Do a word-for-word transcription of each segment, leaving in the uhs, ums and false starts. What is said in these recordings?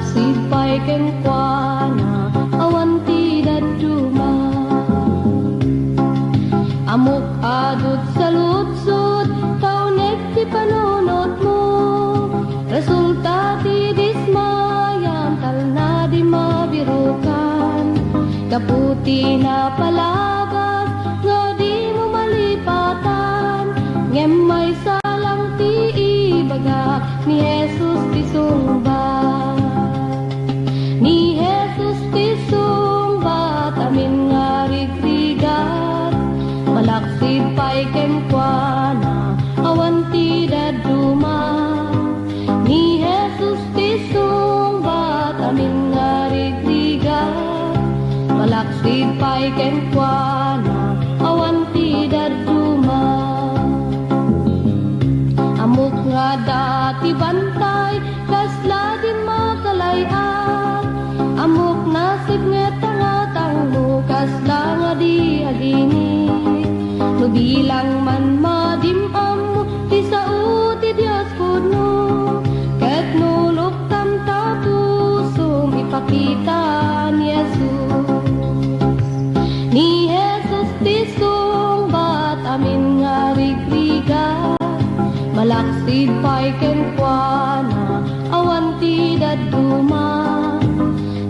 Sidpay kenkuana, awan ti dadduma. Ammok a dut saludsod, ta uneg ti panunotmo. Resulta ti dismayam, talna di mabirukan. Gapu ti napalabas, nga dimo malipatan. Ngem maysa lang ti ibagak, ni Jesus ti sungbat. Ni Jesus ti sungbat, amin nga rigrigat. Malaksid pay kenkuana, awan ti dadduma. Ni Jesus ti sungbat, amin nga rigrigat. Malaksid pay kenkuana, awan ti dadduma. Ammok nga adda ti bantay, kasla di makalay-at. Ammok nasipnget a ngatangmo, kasla nga di agini. No bilang man madim-ammo, ti sao ti Dios pudno, ket no luktam ta pusom, ipakita ni Jesus. Ni Jesus ti sungbat, amin nga rigrigat. Malaksid pay kenkuana, awan ti dadduma.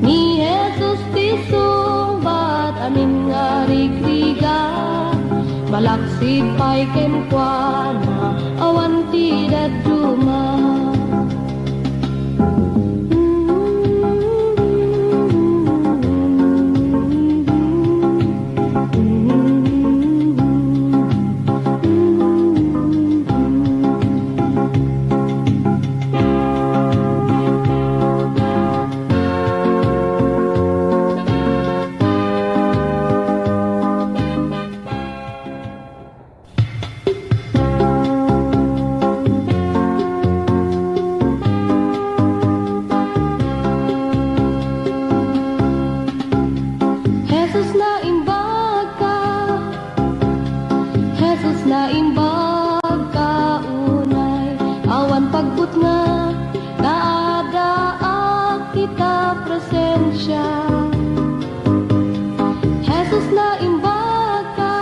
Ni Jesus ti sungbat, amin nga rigrigat. Malaksid pay kenkuana, awan ti dadduma. Jesus, naimbag ka. Jesus, naimbag ka unay. Awan pagbutnga, ta addaak ita presensia. Jesus, naimbag ka.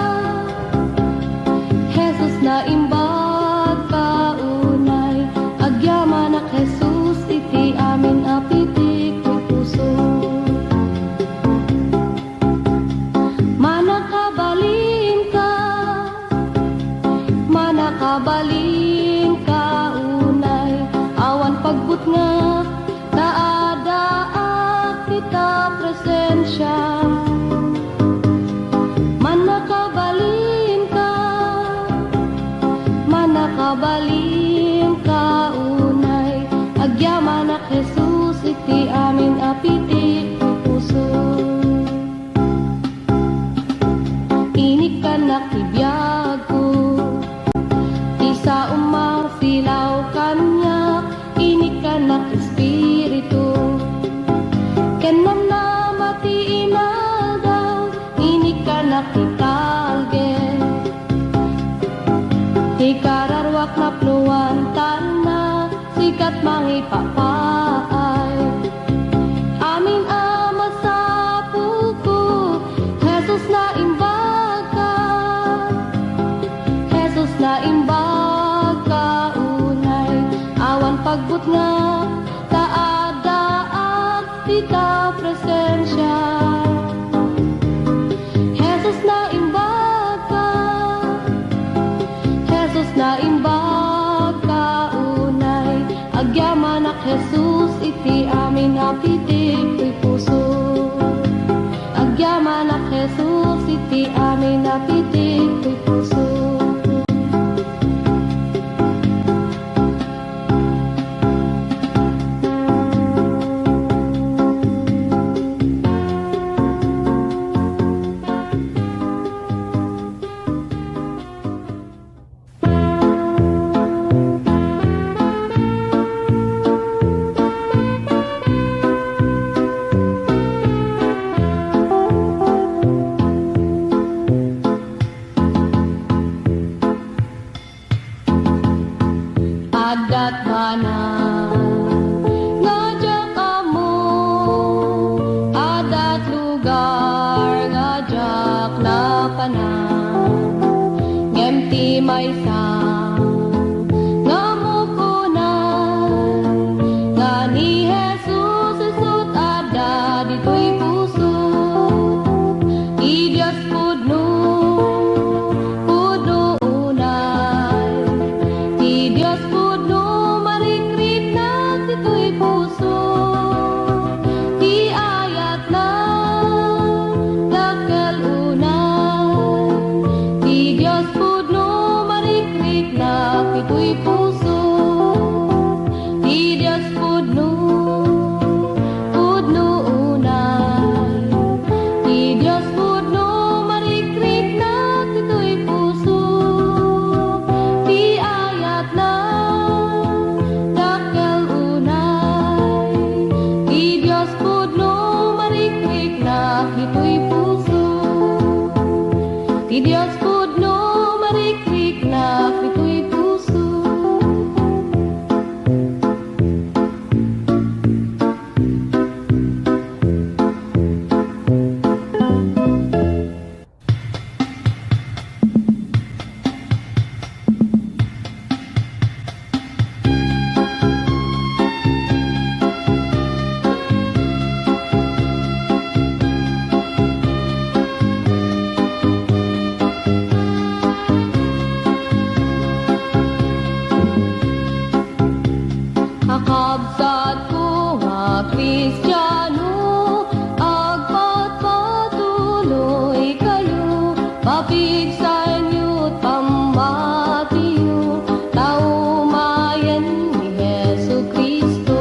Jesus, naimbag ka unay. Agyamanak, Jesus, iti amin a pitik ti puso. Mannakabalinka, mannakabalinka unay. Awan pagbutnga, ta addaak ita presensia. Mannakabalinka, mannakabalinka unay. Agyamanak, Jesus, iti amin a pitik ti puso. Inikkannak ti biagko, ti saom masilaw kaniak. Inikkannak ti Espiritu, ken namnama ti inaldaw. Inikkannak ti talged, ti kararwak napnoan, talna, sikat mangipapaay. Amin a masapulko, Jesus, naimbag ka. Jesus, naimbag ka unay. Awan pagbutnga, ta addaak ita presensia. Jesus, naimbag ka. Jesus, naimbag ka unay. Agyamanak, Jesus, iti amin a pitik ti puso. Agyamanak, Jesus, iti amin a pitik ti puso. Adda't banag nga diak ammo Dios pudno marikriknak ditoy puso, ti ayatna dakkel unay. Ti Dios pudno marikriknak ditoy puso, ti Dios pudno, pudno unay. Ti Dios pudno marikriknak ditoy puso, ti ayatna dakkel unay. Ti Dios pudno marikriknak ditoy puso, ti Dios pudno marikriknak ditoy puso. A kabsatko nga Kristiano, agpatpatuloykayo, mapigsaenyo ti pammatiyo, ta umayen ni Jesu-Cristo.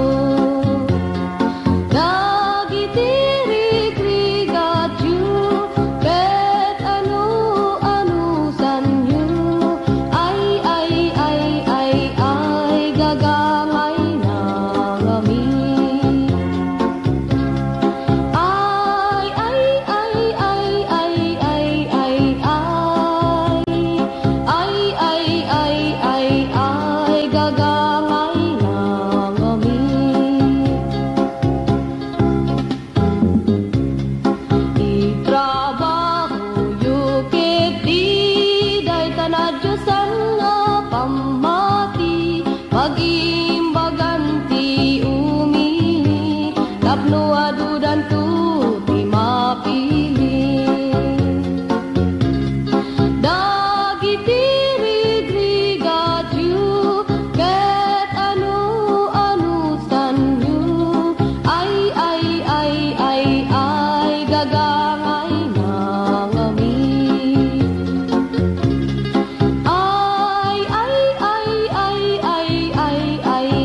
Dagiti rigrigatyo ket anu-anusanyo, ay, ay, ay, ay, ay, gagangayna ngamin. Ay, ay, ay, ay, ay, ay, ay, ay, ay, ay, ay, ay, gagangayna ngamin. Itrabahoyo ketdi dayta nadiosan nga pammati, pagimbagan ti umili, tapno adudanto ti mapili. Dagiti rigrigatyo ket anu-anusanyo, ay, ay, ay, ay, ay, gagangayna ngamin. Ay, ay, ay, ay, ay, ay, ay,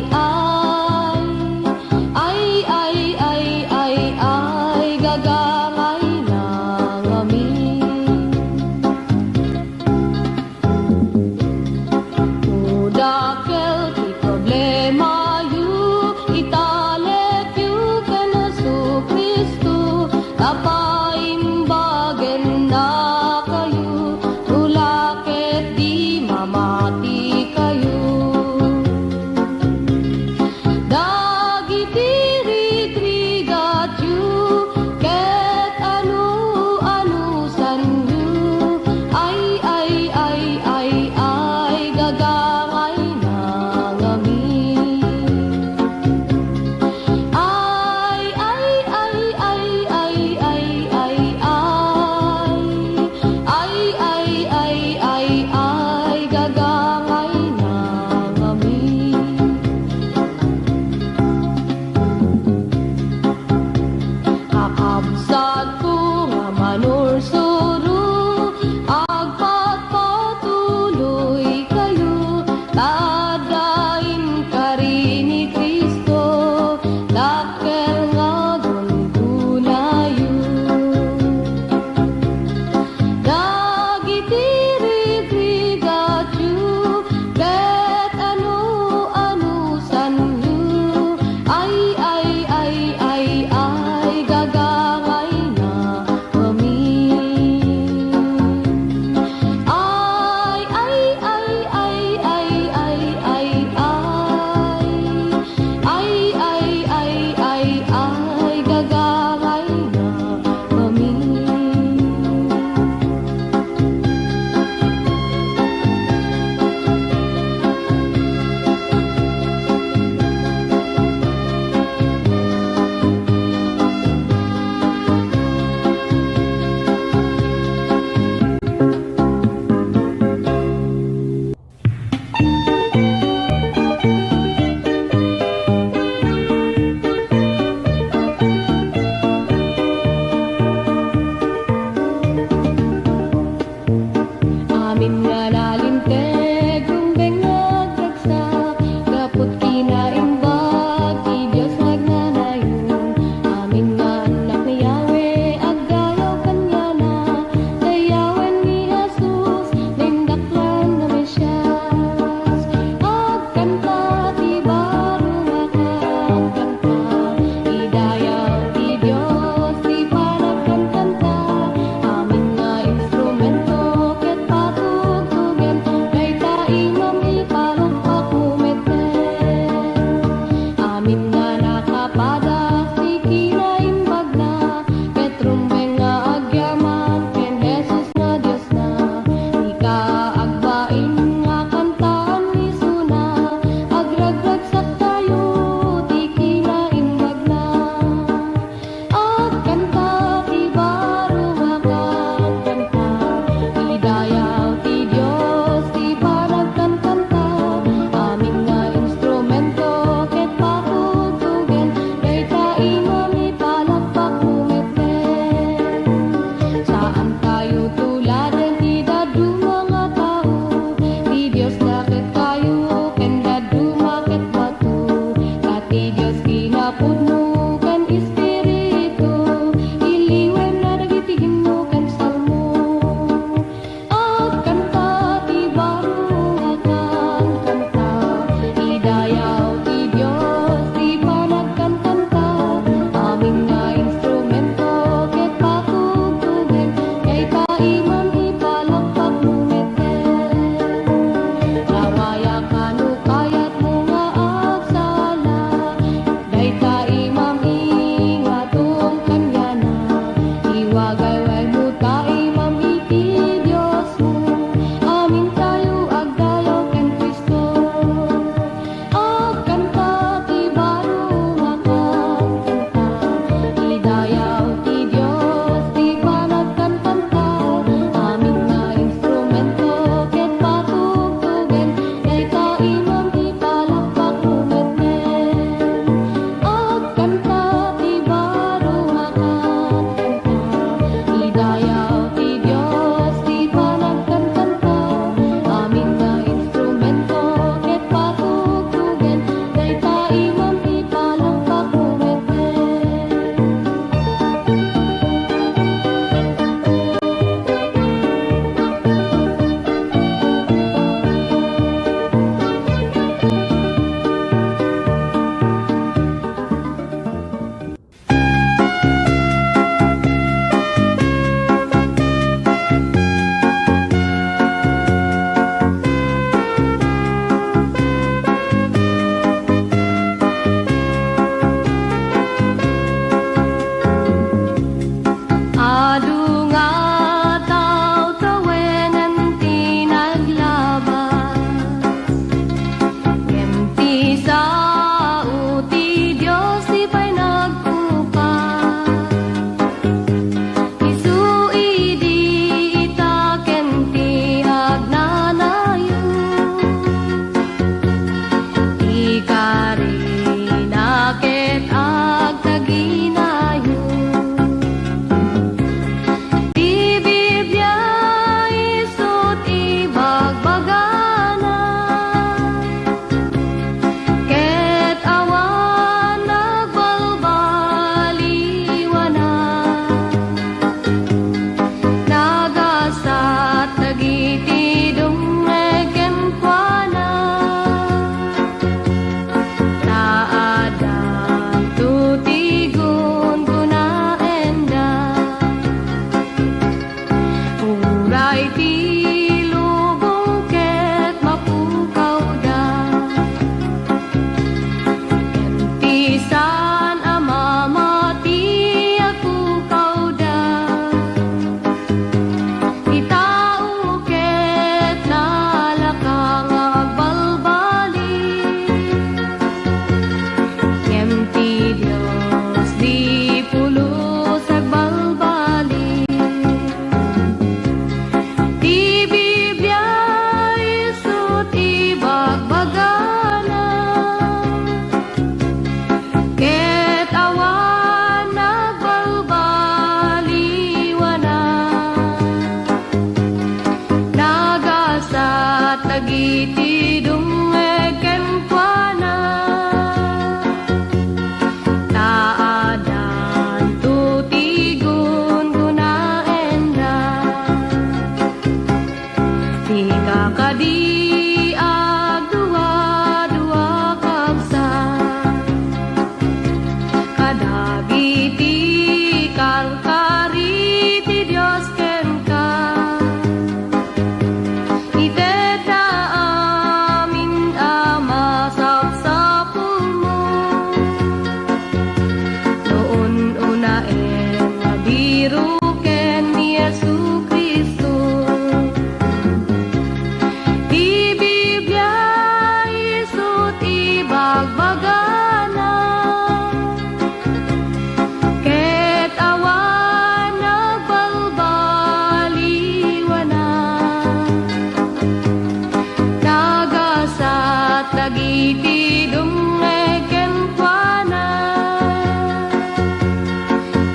dagiti dumngeg kenkuana,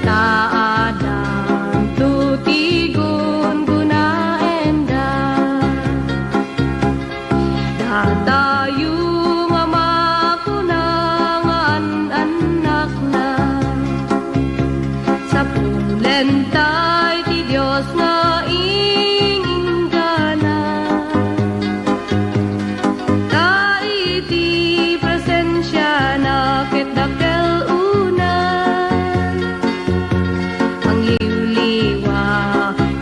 ta addanto ti gunggonaenda. Datayo nga makuna nga an-annakna, sapulenta iti Dios nga inggana. Ta iti presensiana ket dakkel unay mangliwliwa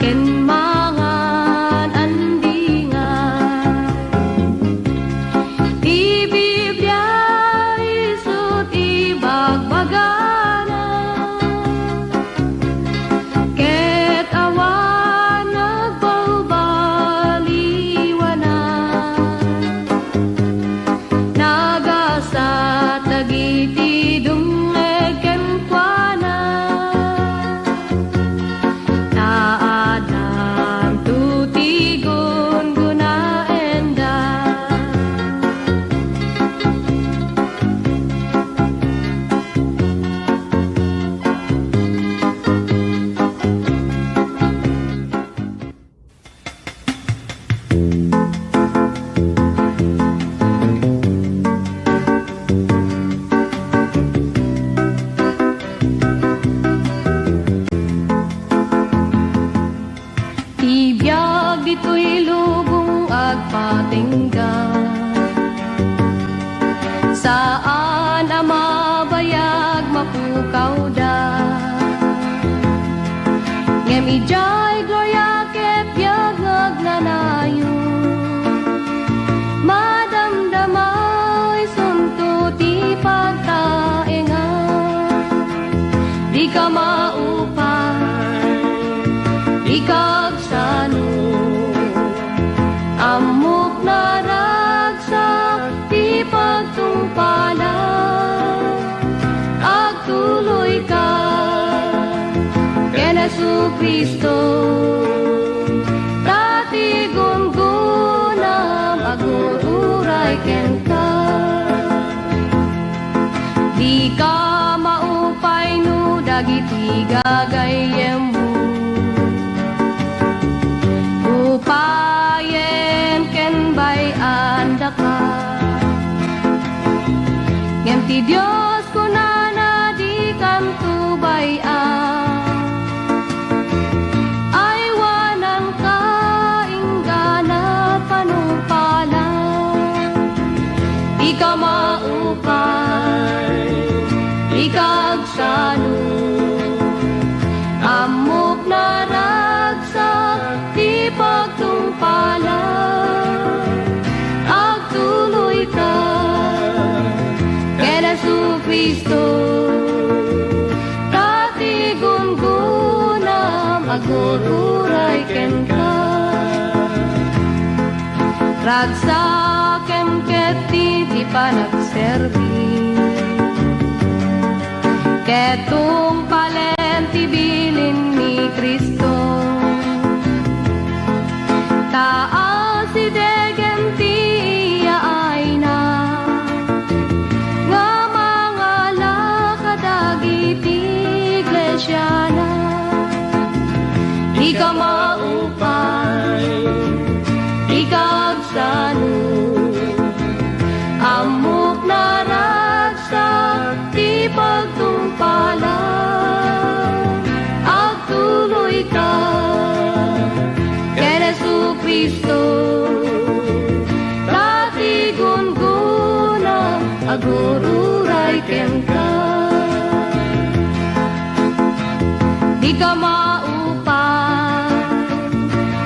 ken mangan andingan. Ti Biblia isut' ibagbagana, ket awan nagbalbaliwana. Nagasat dagiti dumngeg kenkuana, ta addanto ti gunggonaenda. Ti biag ditoy lubong agpatingga, saan a mabayag mapukawda. Ngem idiay gloria ket biag nga agnanayon, madamdama isunto ti pagtaengan. Dika maupay, dika agsano, ammok naragsak ti pagtungpalan. Agtuloyka ken Jesu-Cristo, ta ti gunggonam agur-uray kenka. Dika maupay no dagiti gagayyemmo upayen ken bay-andaka. Ngem ti Dios kunana, dikanto bay-an. Aywananka inggana panungpalan. Dika maupay, dika agsano, ammok naragsak ti pagtungpalan. Agtuloyka ken Jesu-Cristo, ta ti gunggonam agur-uray kenka. Ragsakem ketdi ti panagserbi, ket tungpalen ti bilin ni Cristo. Ta asidegem ti yaayna nga mangala kadagiti iglesiana. Dika maupay, dika agsano, ammok naragsak ti pagtungpalan. Agtuloyka ken Jesu-Cristo, ta ti gunggonam agur-uray kenka. Dika maupay,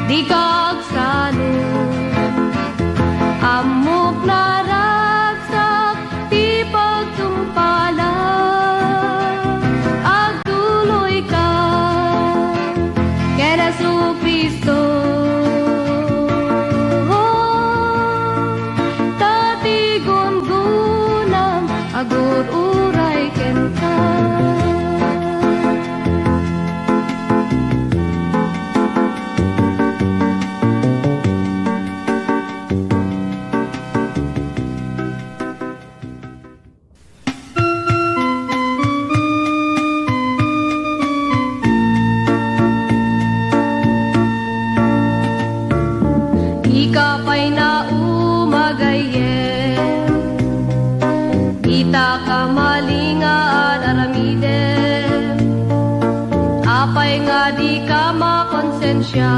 dika agsano, ammok naragsak ti pagtungpalan. Agtuloyka ken Jesu-Cristo, ta ti gunggonam agur-uray kenka. Kamalingad aramidem, apay nga dika makonsensia?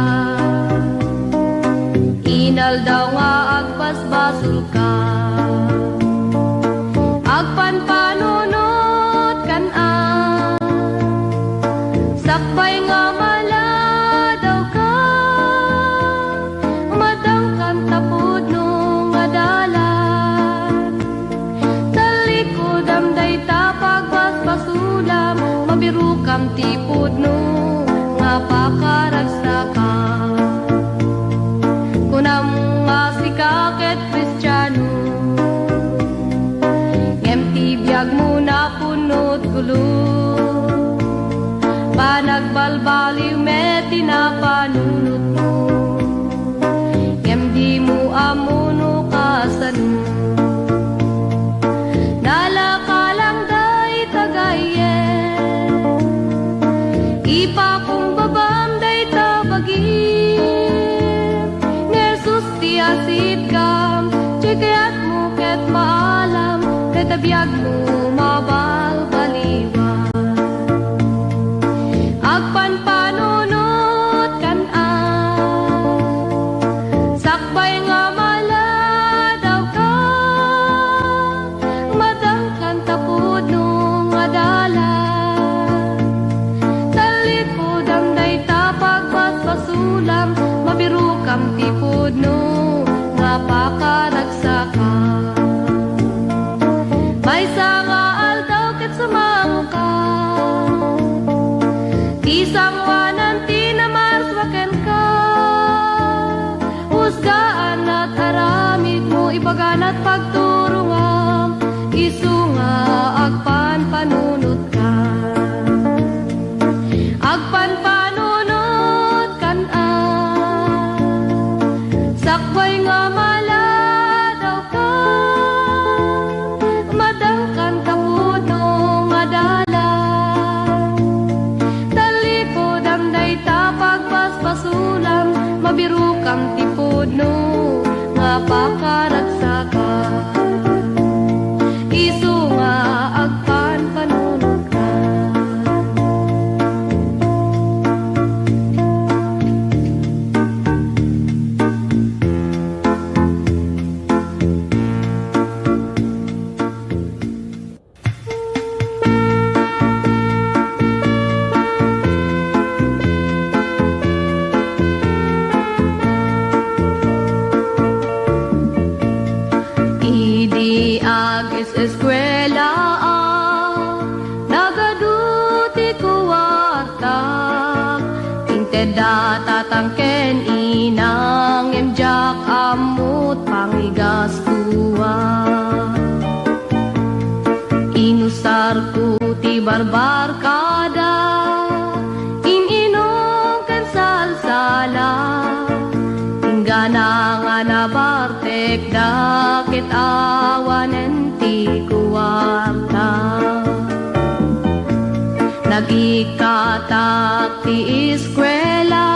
Inaldaw nga agbasbasolka, agpanpanunotkan a, sakbay nga maladawka, madangkan ta pudno nga dalan. Tallikudam dayta pagbasbasolam, mabirokam ti pudno nga pakaragsakam. Kunam nga sika ket Kristiano, ngem ti biagmo napunot gulo. Panagbalbaliw met ti napanunotmo, ngem dimo ammo no kasano. Nalaka lang dayta gayyem, ipakumbabam dayta bagim. Ni Jesus ti asitkam, diay kayatmo ket maalam, dayta biagmo mabalbaliwan. Agpanpanunotkan a, sakbay nga maladawka, madangkan ta pudno nga dalan. Tallikudam dayta pagbasbasolam, mabirokam ti pudno nga pakaragsakam. Maysa nga aldaw ket sumangka, ti sangoanan ti namarsua kenka. Usgaanat aramidmo, ibaganat pagturongam, isu nga agpanpanunotka. Agpanpanunotkan a, sakbay nga maladawka, madangkan ta pudno nga dalan. Tallikudam dayta pagbasbasolam, mabirokam ti pudno nga pakaragsakam. Isu nga agpanpanunotka. Idi ag-eskuela a, nagadu ti kuarta. Intedda tatang ken ina, ngem diak ammo ti pangigastoan. Inusarko ti barbarkada, in-inum ken salsala. Inggana nga nabartekda ket awanen ti kuarta. Nagikkatak ti eskuela,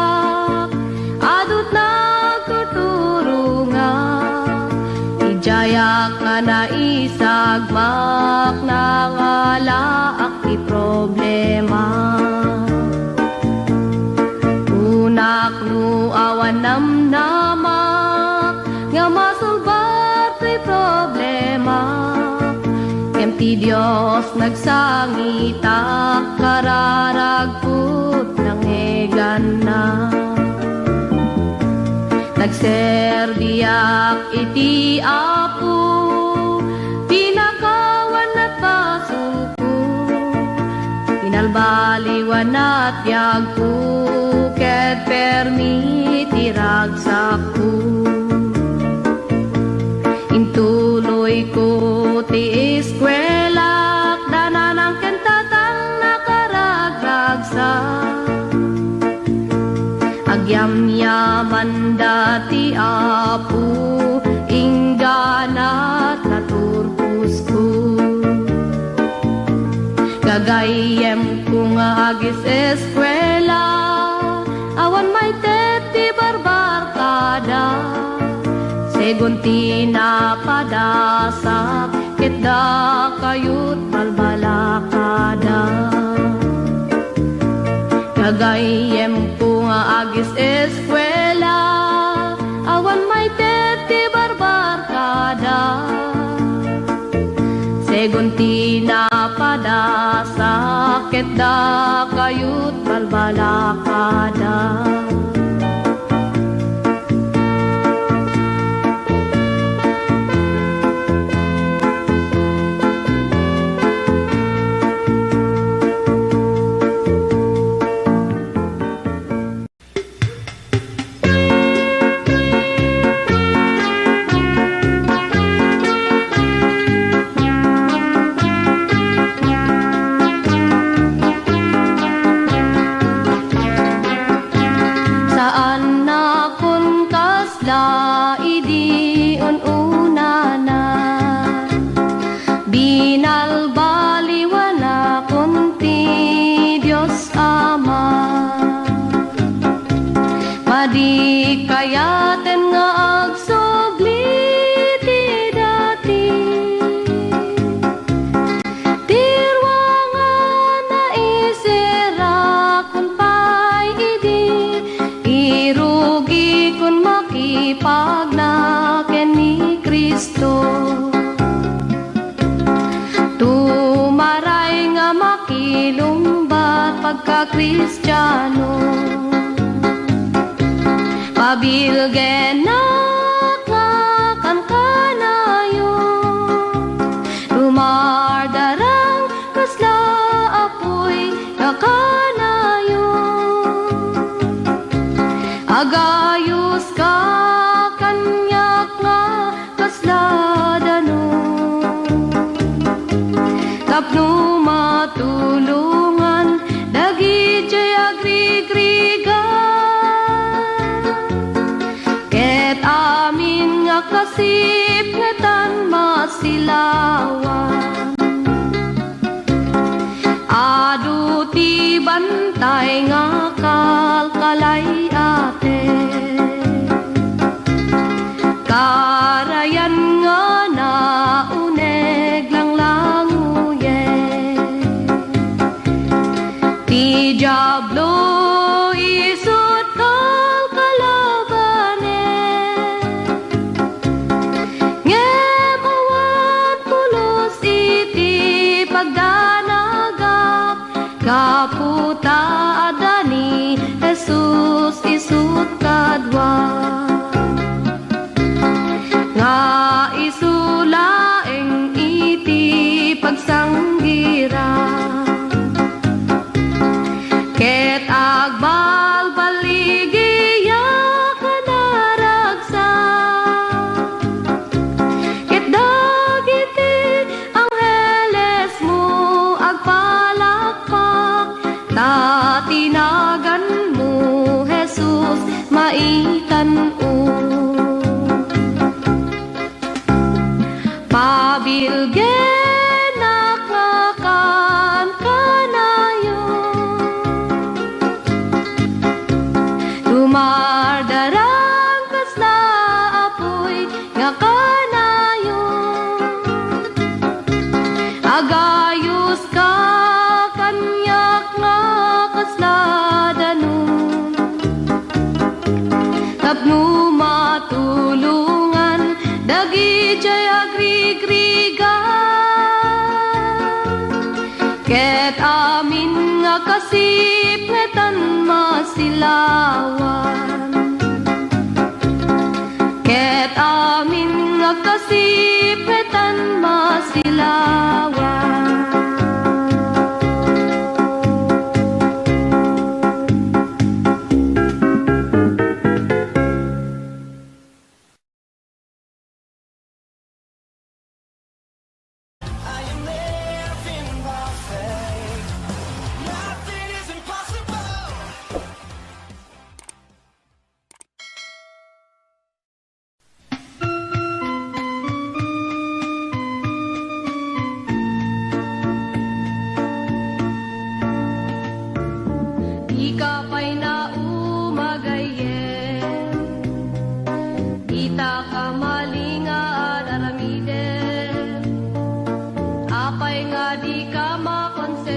adut nagtuturonga. Idiayak nga naisagmak, nangalaak ti problema. Kunak no awan namnamak nga masolbar toy problema. Ngem ti Dios nagsangitak, kararagko ti nangngeganna. Nagserbiak iti Apo, pinakawanna ti basol Pinalbaliwanna ti agko ket permi ti ragsakko. Intuloyko ti eskuelak, dananang ken tatang nakaragragsak. Agyamyamanda ti Apo, inggana ti naturposko. Gagayyemko nga agis-eskuela, awan maited ti barbarkada. Segun ti napadasak, Dakayo't balbalakada. Gagayyemko nga agis-eskuela, awan maited ti barbarkada. Segun ti napadasak, ket dakayo't balbalakada. Saannakon kasla idi un-unana. Binalbaliwanakon ti Dios Ama. Madi kayaten nga agsubli ti dati. Ti ruangan naisirakon pay idi irugikon makipagna ken ni Cristo. Tumaray nga makilungbat pagkakristiano. Pabilgenak nga kankanayo, rumardarang kasla apuy nga kanayo. Agayoska kaniak nga kasla danum. Tapno matulongan dagidiay agrigrigat. Ket amin nga kasipngetan masilawan. Adu ti bantay nga kalkalay-aten. Karayan nga nauneg langlanguyen. Ti Diablo isut' kalkalabanen. Ngem awan pulos iti pagdanagak. Gapu ta adda ni Jesus isut' kadua, nga isu laeng iti pagsanggirak. Ket agbalbaligiak a naragsak, ket dagiti anghelesmo agpalakpak, ta ti naganmo, Jesus, maitan-o. Pabilgenak nga kankanayo, rumardarang kasla apuy nga kanayo. Agayoska kaniak nga kasla danum, tapno matulongan dagidiay agrigrigat. Ket amin nga kasipngetan masilawan. Ket amin nga kasipngetan masilawan.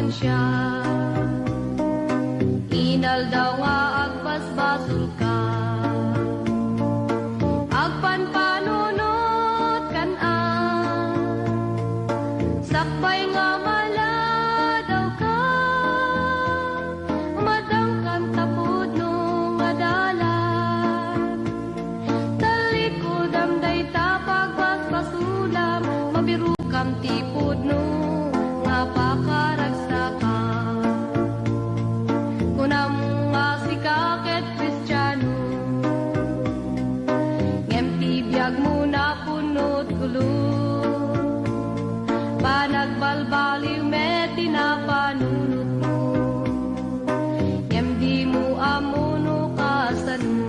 Siya, inaldaw nga agbasbasolka, agpanpanunot kan-an, sakbay nga maladawka, umadangkan ta pudno nga dalan. Tallikudam dayta pagbasbasolam, mabirokam ti pudno nga pakaragsakam. Kunam nga sika ket Kristiano, ngem ti biagmo napuno't gulo. Panagbalbaliw met ti napanunotmo, ngem dimo ammo no kasano.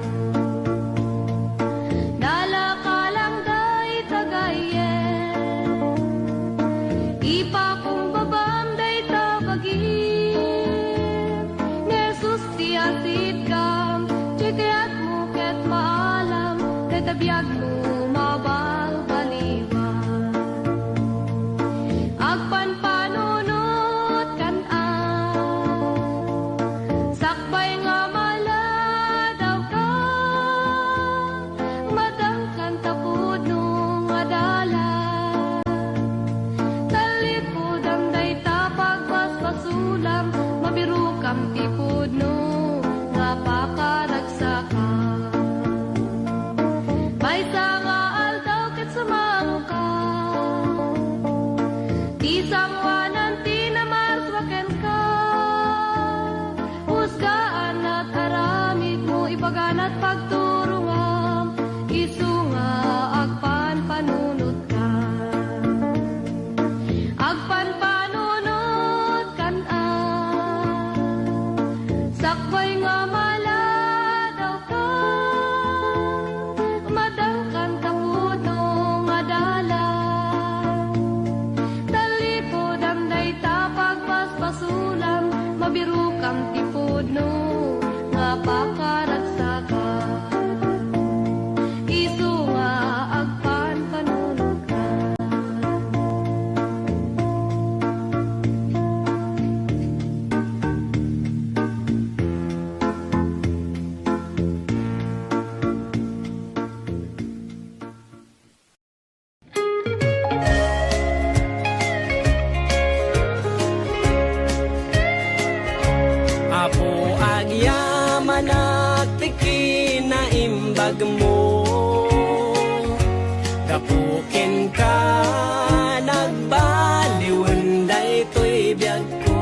Dalaka lang dayta gayyem, ipakumbabam dayta bagim. Ni Jesus ti asitkam, ti kayatmo ket maalam, dayta biagmo mabalbaliwan. Agpanpanunot kan-an, sakbay nga maladawka, umadangkan ta pudno nga dalan. Tallikudam dayta pagbasbasolam, mabirokam ti pudno nga pakaragsakam. Maysa nga aldaw ket sumaruka, ti sangoanan ti namarsua kenka. Husgaan la't aramidmo, ibagana't pagturongam, isu nga agpanpanunotka. Agpanpanunot kan-an, sakbay nga maladawka, umadangkan ta pudno nga dalan. Tallikudam dayta pagbasbasolam, mabirokam ti pudno nga pakaragsakam. Isu nga agpanpanunotka. Apo, agyamanak ti kinaimbagmo. Gapu kenka, nagbaliwen daytoy biagko.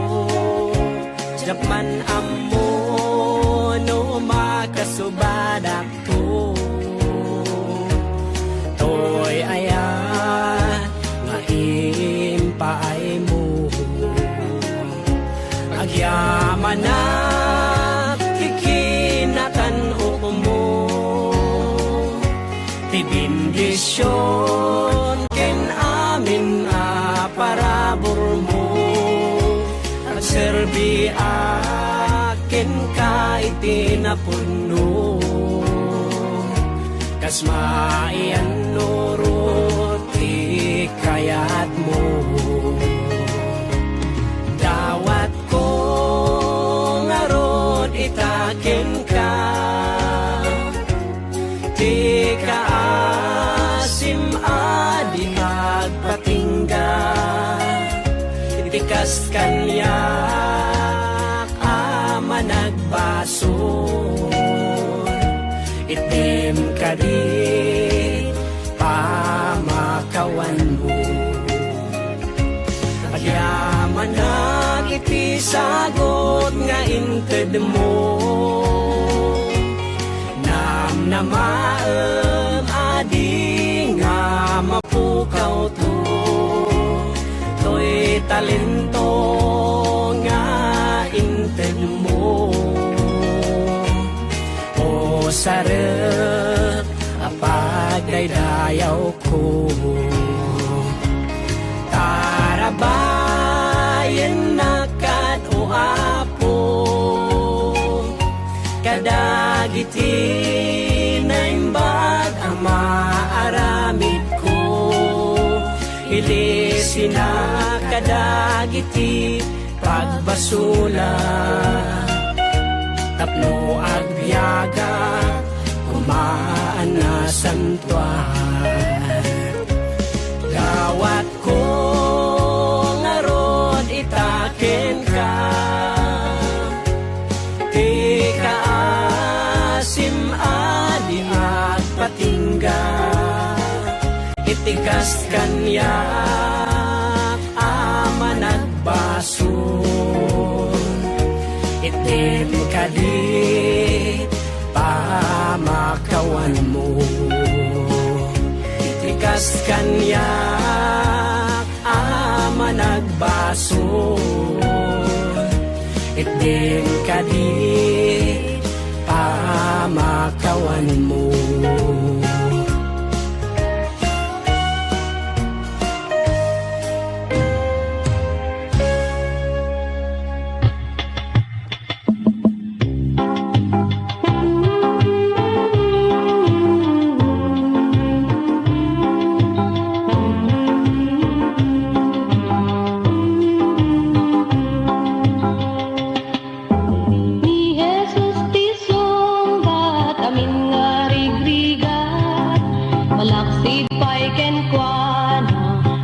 Diak man ammo no makasubadak to. Toy aya nga impaaymo? Agyamanak ti kinakan-okmo, ti bendision ken amin a paraburmo. Agserbiak kenka iti napudno, kas maiyannurot ti kayatmo. Dawatko ngarud ita kenka ti kaasim a di agpatingga, ti kas kaniak a managbasol, itdim kadi pamakawanmo. Agyamanak iti sagut nga intedmo. Namnamaem a di nga mapukawto toy talento nga intedmo. Usarek a pagdaydayawko, tarabayennak kad, O Apo, kadagiti naimbag a maaramidko. Ilisina kadagiti pagbasula, tapno agbiagak koma a nasantoan. Gawatko ngarud ita kenka, ti kaasim a di agpatingga, iti kas kaniak a managbasol, idim kadi pamakawanmo, iti kas kaniak a managbasol, idim kadi pamakawanmo. Ni Jesus ti sungbat amin nga rigrigat, malaksid pay kenkuana,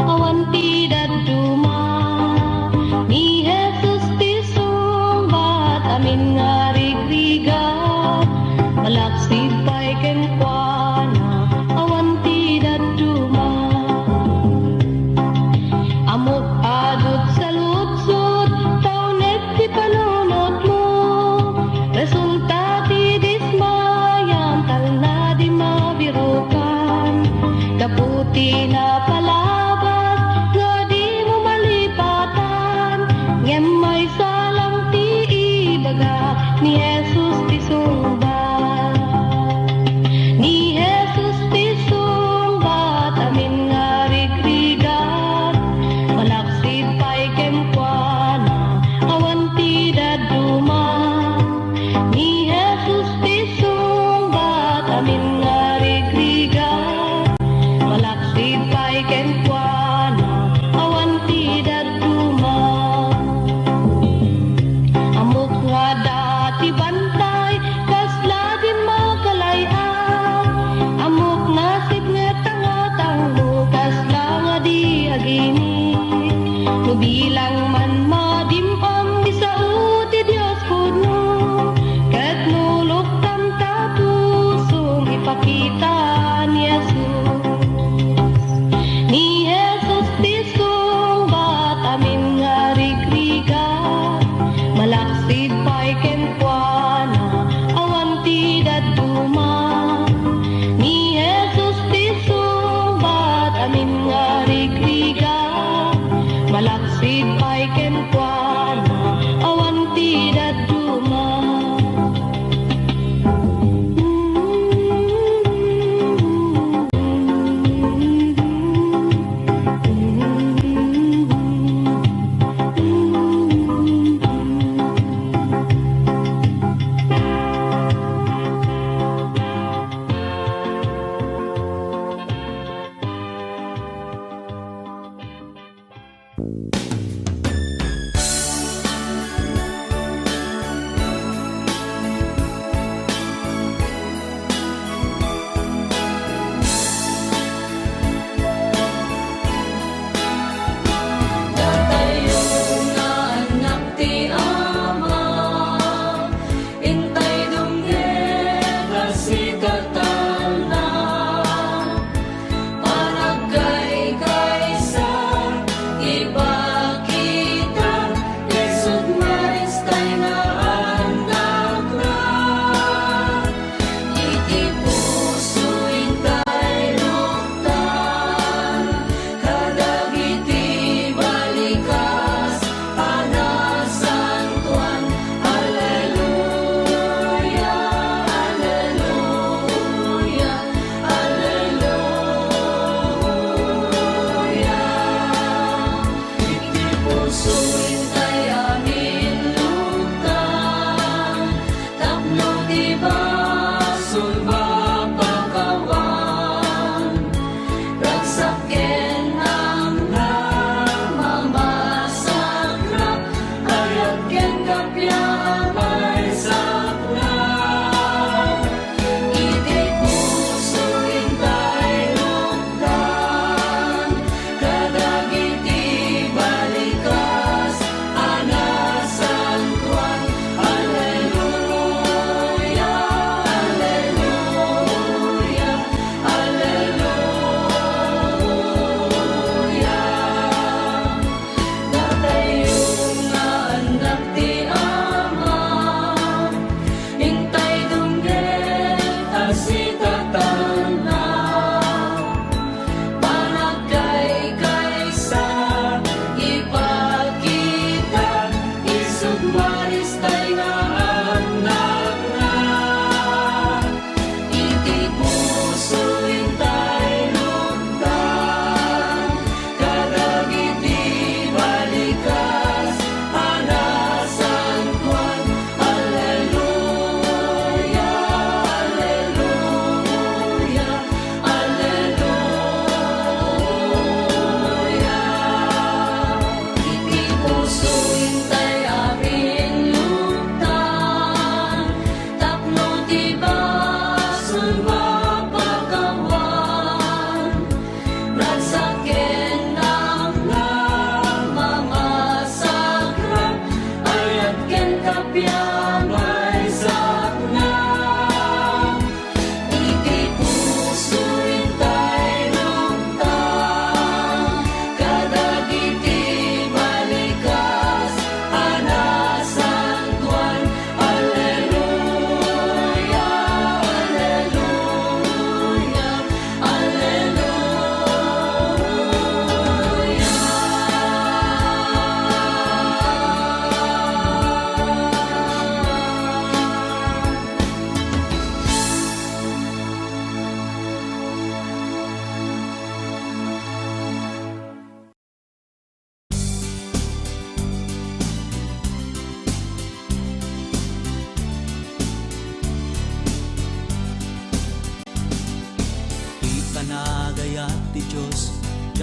awan ti dadduma. Ni Jesus ti sungbat amin nga rigrigat, malaksid pay kenkuana, awan ti dadduma. Ammok a dutsaludsod, taunek ti panunotmo. Resulta ti dismayam, talna di mabirukan. Gapu ti napalabas nga dimo malipatan, ngem maysa lang ti ibaga, ni Jesus ti sungbat. Ni Jesus ti sungbat amin nga rigrigat, malaksid pay kenkuana, awan ti dadduma. Ni Jesus ti sungbat amin nga rigrigat, malaksid pay kenkuana, awan ti dadduma. Ammok nga adda ti bantay, kasla dimma kalay-at. Ammok nga sipnget a ngatangmo, kasla nga di aginit. No bilang man madim-am ti sao ti Dios pudno, ket no luktam ta pusom, ipakita ni Jesus. Ni Jesus ti sungbat amin nga rigrigat, malaksid pay kenkuana, awan ti dadduma. Ni Jesus ti sungbat amin nga rigrigat, malaksid pay kenkuana, awan ti dadduma. Datayo nga annak ti Ama, intay dumngeg a sikatalna, panagkaykaysa, iba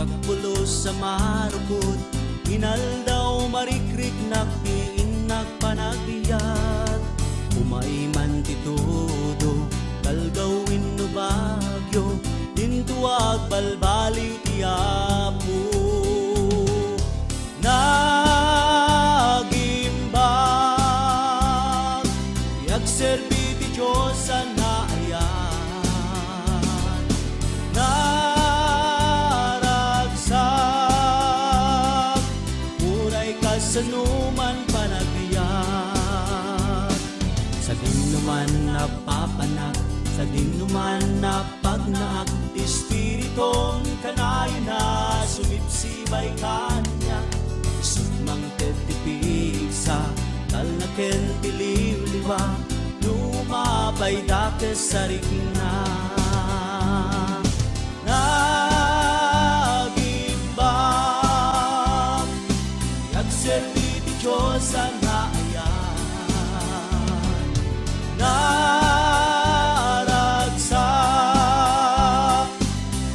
Pulos a marukot, inaldaw marikriknak ti innak panagbiag. Umay man ti tudo, kalgawin no bagyo, dinto agbalbaliw ti Apo. Nagimbag ti agserbi ti Dios a naayat. Naragsak, uray kasano man panagbiag. Sadinoman a papanak, sadinoman a pagnaak, ti Espiritun kanayon a sumibsibay kaniak. Isut' mangted ti pigsa, talna ken ti liwliwa, no mapay dakes a rikna. Nagimbag ti agserbi ti Dios a naayat. Naragsak,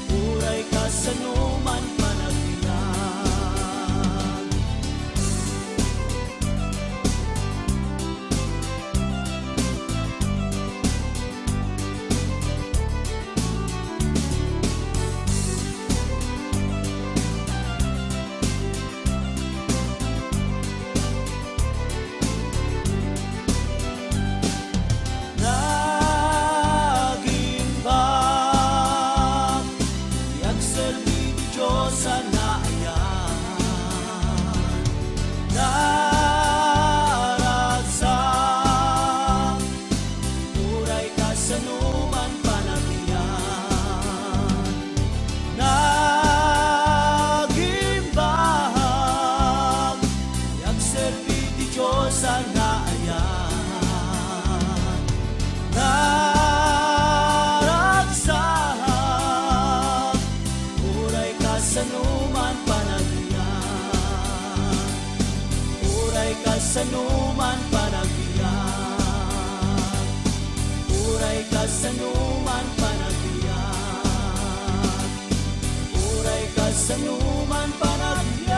uray kasano man panagbiag. Nagimbag ti agserbi ti Dios a naayat. Naragsak, uray kasano man panagbiag. Nagimbag ti agserbi ti Dios a naayat. Naragsak, uray kasano man panagbiag. Uray kasano man panagbiag. Uray kasano man panagbiag. Uray kasano man panagbiag.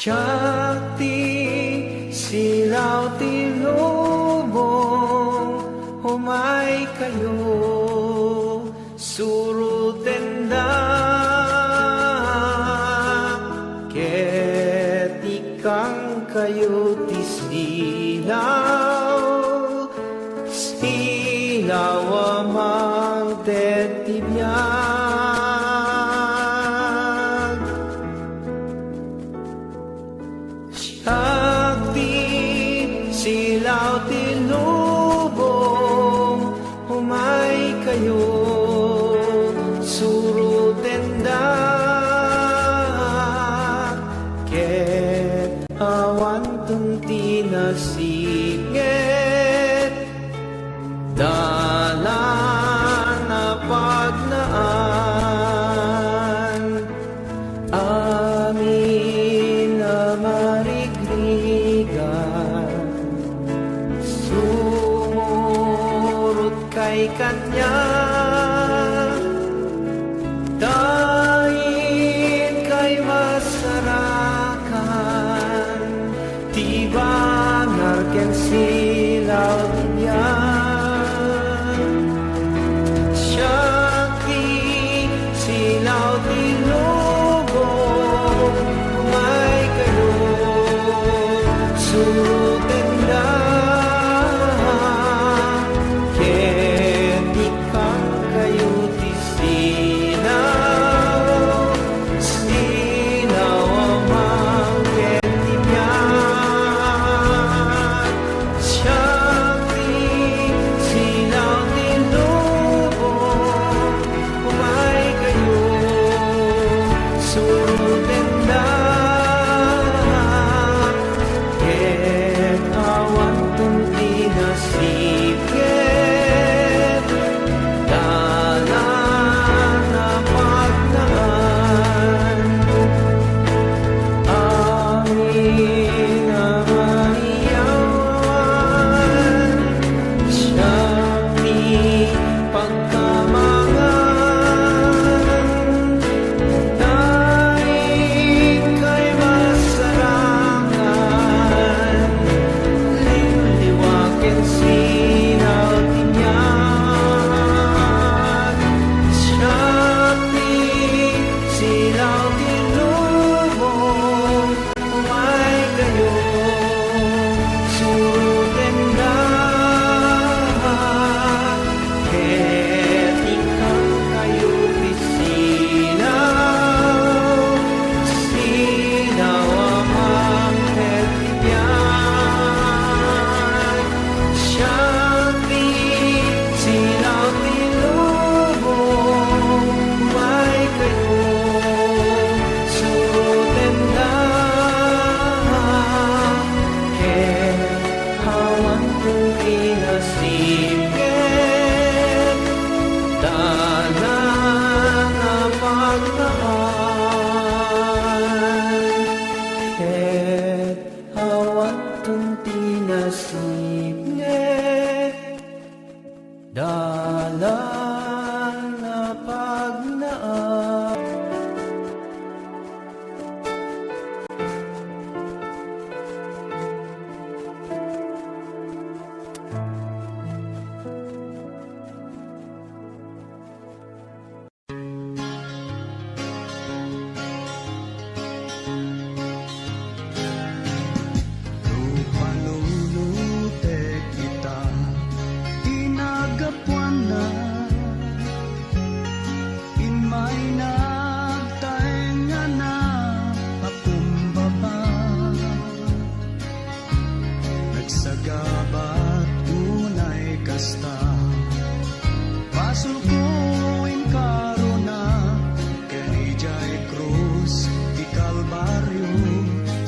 Siak ti silaw ti lubong, umaykayo, surotendak, ket ikkangkayo ti silaw, silaw a mangted ti biag. Siak ti silaw ti lubong, umaykayo, surotendak, ket awanton ti nasipnget. Dalan a pagnaan, amin a marigrigat, sumurot kay kaniak, ta ikkay masarakan. Ti bangar ken silaw ti biag. Siak ti silaw ti lubong, umaykayo, surotendak, ket ikkangkayo Ala nga pagnaay, ket awan ti nasipnget. Dalan a pagnaay. No panunutek ita ti naggapuanna, immay nagtaengngana a kumbaba. Nagsagabat unay kasta, basolko inkarona, ken idiay krus ti Kalbario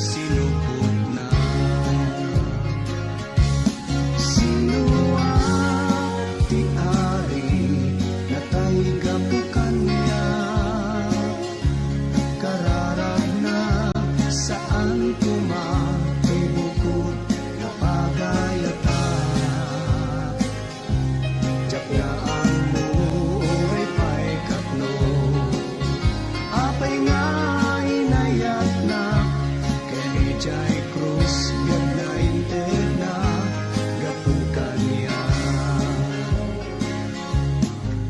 sinukotna. Sinoak ti Ari, natay gapu kaniak. Kararagna, saan koma ti bukod nga pagayata. Diak nga ammo, uray pay katno, apay nga inayatna, ken idiay krus biag naintedna gapu kaniak.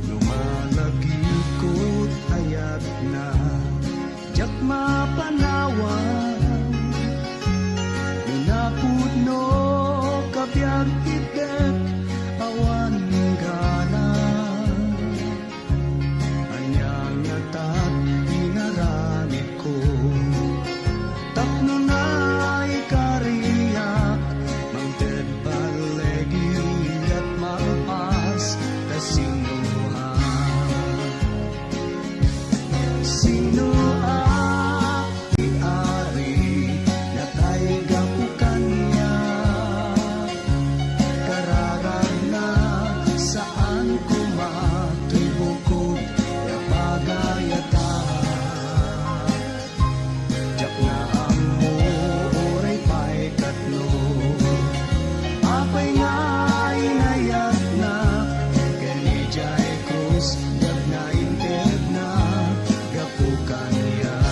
No malagipko ti ayatna, diak mapanawan. No napudno kabiag itdek, awan gana. Ania ngata ti inaramidko? Tapno naikariak, mangted balleg ket malpas ta sinoak. Sinoak ti Ari, natay gapu kaniak. Kararagna, saan koma ti bukod nga pagayata. Diak nga ammo, uray pay katno, apay nga inayatna, ken idiay krus biag naintedna gapu kaniak.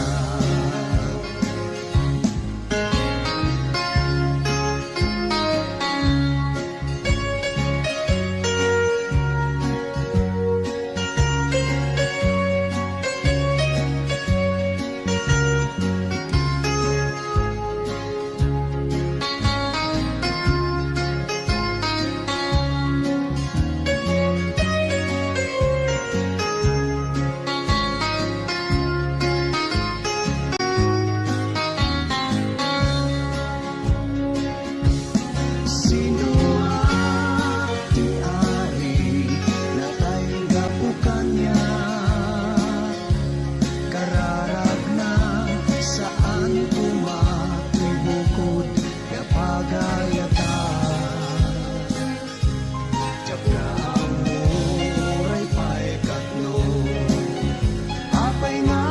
Sinoak ti Ari, natay gapu kaniak. Kararagna, saan koma ti bukod nga pagayata. Diak nga ammo, uray pay katno, apay nga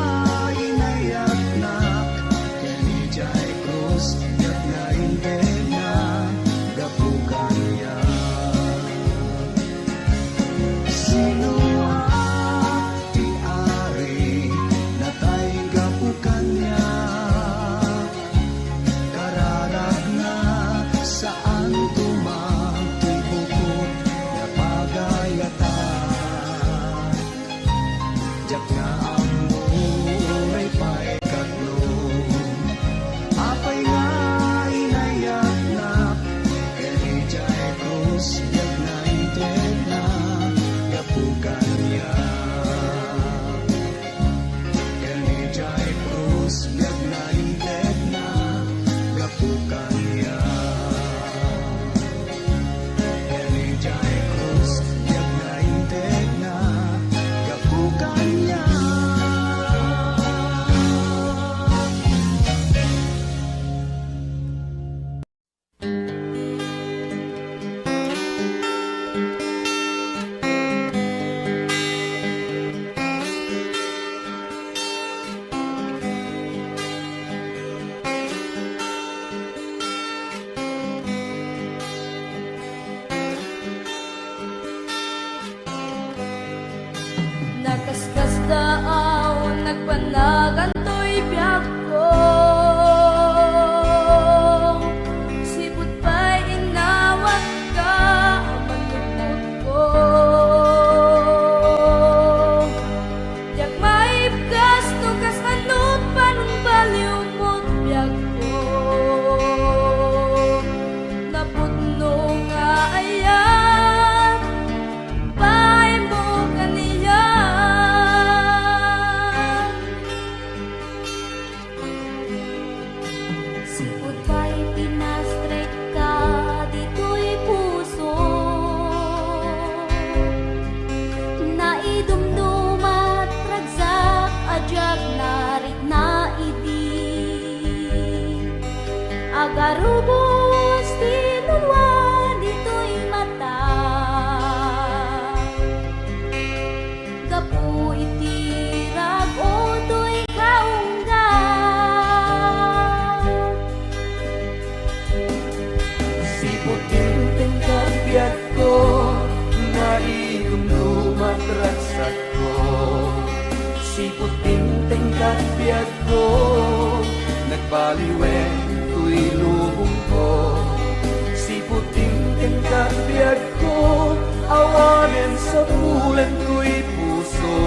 inayatnak, ken idiay krus, diak nga intedna gapu kaniak. Sinoak ti Ari, natay gapu kaniak. Kararagna, saan koma ti bukod nga pagayata. Diak nga ammo, uray pay katno, apay nga inayatnak, ken idiay krus, diak nga intedna gapu kaniak. Ken idiay krus, biag nga intedna gapu kaniak. Ken idiay krus, biag nga intedna gapu kaniak. Daaw nagpanagan toy biagko, sipud pay inawatka a manlugmodko. Diak maibkas no kasano panungbaliwmod biagko. Napudno nga ayat, baaymo kaniak. Sipud pay pinastrek ka ditoy puso, naidumdumat ragsak a diak narikna idi. Agarubos ti luluan ditoy mata. Gapu iti rag-o toy kaungga. Sipud dimteng ket biagko, naidumdumat ragsakko. Sipud dimteng ket biagko, nagbaliwen toy lubongko. Sipud dimteng ket biagko, awanen sapulen toy puso.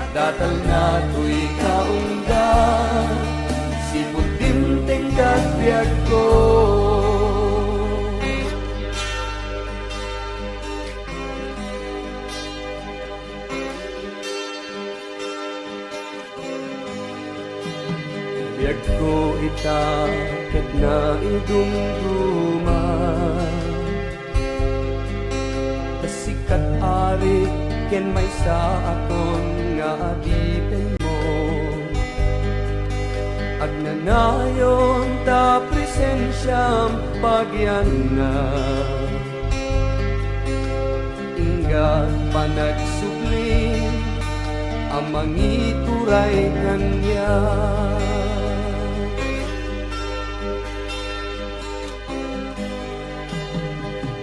Adda talna toy kaungga, sipud dimteng ket biagko. Biagko ita ket naidumduma. Ta sika ti ari ken maysaakon nga adipenmo. Agnanayon ta presensiam pagianna. Ingga panagsubli a mangituray kaniak.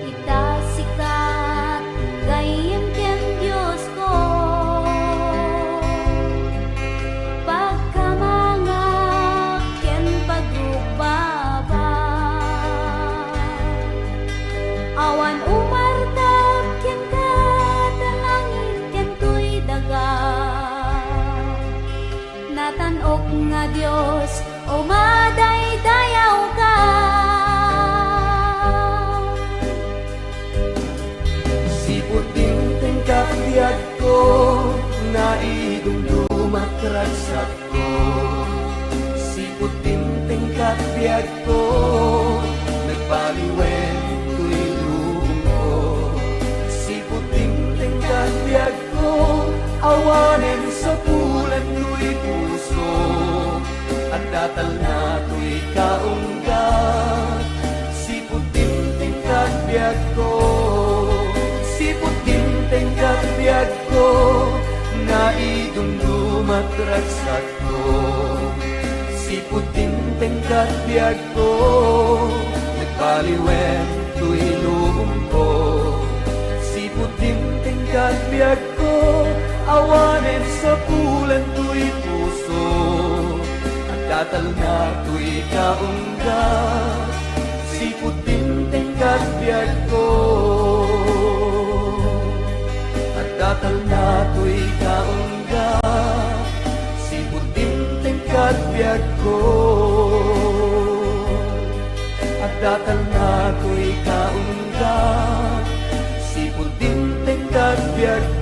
Ita sika ti gayyem ken Diosko, pagkamangak ken pagrukbabak. Awan umartab kenka ta langit ken toy daga. Natan-ok nga Dios, umadaydayawka. Sipud dimteng ket biagko, naidumdumat ragsakko. Sipud dimteng ket biagko, nagbaliwen toy lubongko. Sipud dimteng ket biagko, awanen sapulen toy puso. Adda talna toy kaungga, sipud dimteng ket biagko. Sipud dimteng ket biagko, naidumdumat ragsakko. Sipud dimteng ket biagko, nagbaliwen toy lubongko. Sipud dimteng ket biagko, awanen sapulen toy puso. Adda talna toy kaungga, sipud dimteng ket biagko. Adda talna toy kaungga, sipud dimteng ket biagko. Adda talna toy kaungga, sipud dimteng ket biagko.